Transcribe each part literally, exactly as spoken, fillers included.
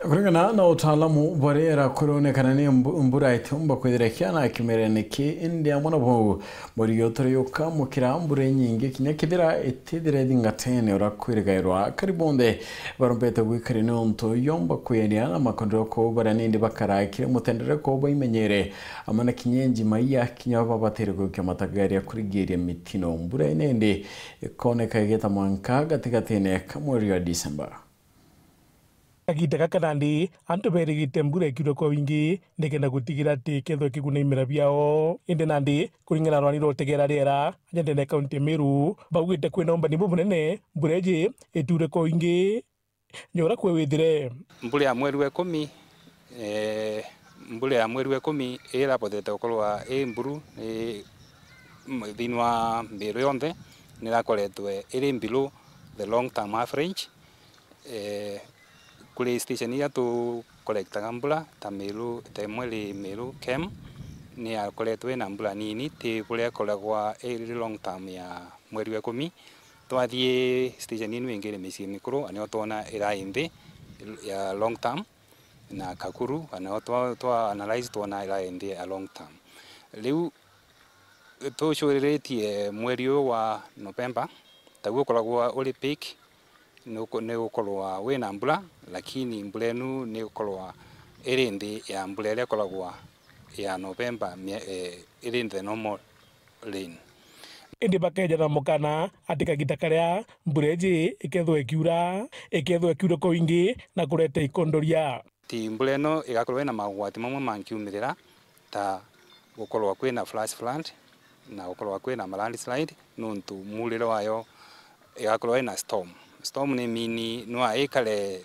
Kuringana na utaalamu bwa riera, kurionekana ni mbu-, mbura itiumba kwithira ikiana kimerene ki, indi amwe na bau, mweri uyu turi ukamukira mbura inyingi kinya kethira itithira ithingatene uria kwirigairwa. Kari bonthe barombete gwikaria niuntu yomba kwiania na makondoro kuu baria nindi bakarakire mutendereko baimenyere, amwe na kinya enjima iya kinya babatire gukia matagaria kurigiria mitino. Mbura inindi ikoneka igita mwanka gatigatine ka mweri wa Disemba. Kagiita gaka nandi, antu berigite mbura ikiura kwa wingi, nikenda gutigira ati ikethwa ikiguna imera biao. Indi nandi, kuringana na rwani rwa utegera riera, aja ndene ya kaunti ya Meru, baugite kwina umbani bubunene, mbura iji itiure kwa wingi, nyora kwe withire. Mbura ya mweri wa ikumi, eh, mbura ya mweri wa ikumi irabotete gukorwa i mburu, i, m-, thiini wa Meru yonthe, nirakoretwe iri below the long term average. Eh, kuri station iria tu collectaga mbura, ta Meru, ta imwe ri Meru KEM, ni yakoretwe ina mbura nini, ti buria ikoragwa iri long term ya mweri wa ikumi. Twathii station inu ingi iri micii mikuru, anio twona irai nthi ya long term, na Kakuru, anio twa, twa analyze twona irai nthi ya long term. Riu tucuriritie mweri uyu wa November, taguo ukoragwa uri peak, ni uko-, ni ukorwa wina mbura, lakini mbura inu ni ukorwa iri nthi ya mbura iria ikoragwa ya November, mie-, eh, iri the normal rain. Indi bakeja na mukana ati kagita karia mbura iji ikethwa ikiura, ikethwa ikiura kwa wingi na kureta ikondoria. Ti mbura ino igakorwa ina maugwati mamwe mangiumirira, ta gukorwa kwina flash flood na gukorwa kwina ma landslide, nontu muurire wayo igakorwa ina storm. Storm ni mini nwa ikare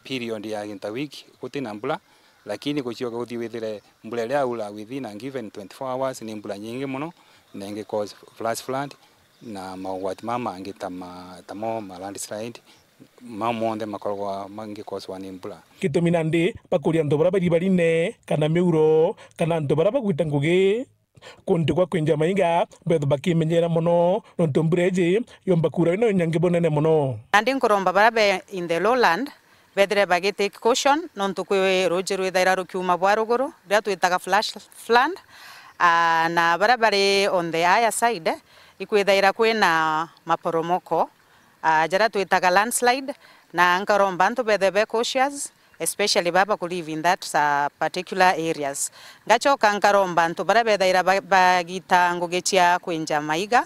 period ya ginta wiki gutina mbura, lakini gucioka guthii withire mbura iria yaura within a given twenty-four hours ni mbura nyingi mono, na ingi cause flash flood na maugwati mama mangi ta ma, ta mo ma landslide, mau monthe makoragwa mangikoswa ni mbura. Gitumi nandi bakuria antu baria bari barine, kana miuro, kana antu baria bagwita ngugi kuntu gwa kwinja maiga, bethwe bakimenyera mono, nontu mbura iji yomba kuura ina unyangi bunene mono. Nandi nkuromba baria be in the lowland, bethire bagi take caution, nontu kwi ruuji rwithaira rukiuma bwa ruguru, ruria twitaga flash flood, aa, na baria bari on the higher side, ikwithaira kwina maporomoko, aa, jaria twitaga landslide, na nkaromba antu bethire be cautious, especially baba ku live in that, aa, particular areas. Ngachoka nkaromba antu baria bethaira ba-, bagita ngugi cia kwinja maiga,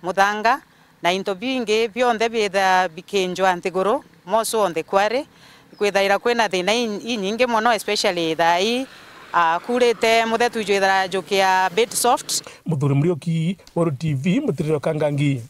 muthanga, na into bingi bionthe biitha bikinjwa nthiguru, most on the quarry, kwithaira kwina thina in-, inyingi mono, especially thaa ii, ah, kuurite muthetu ijwithaira jukia bit soft. Muthuri Muriuki, Weru T V, Mutiriro Kangangi.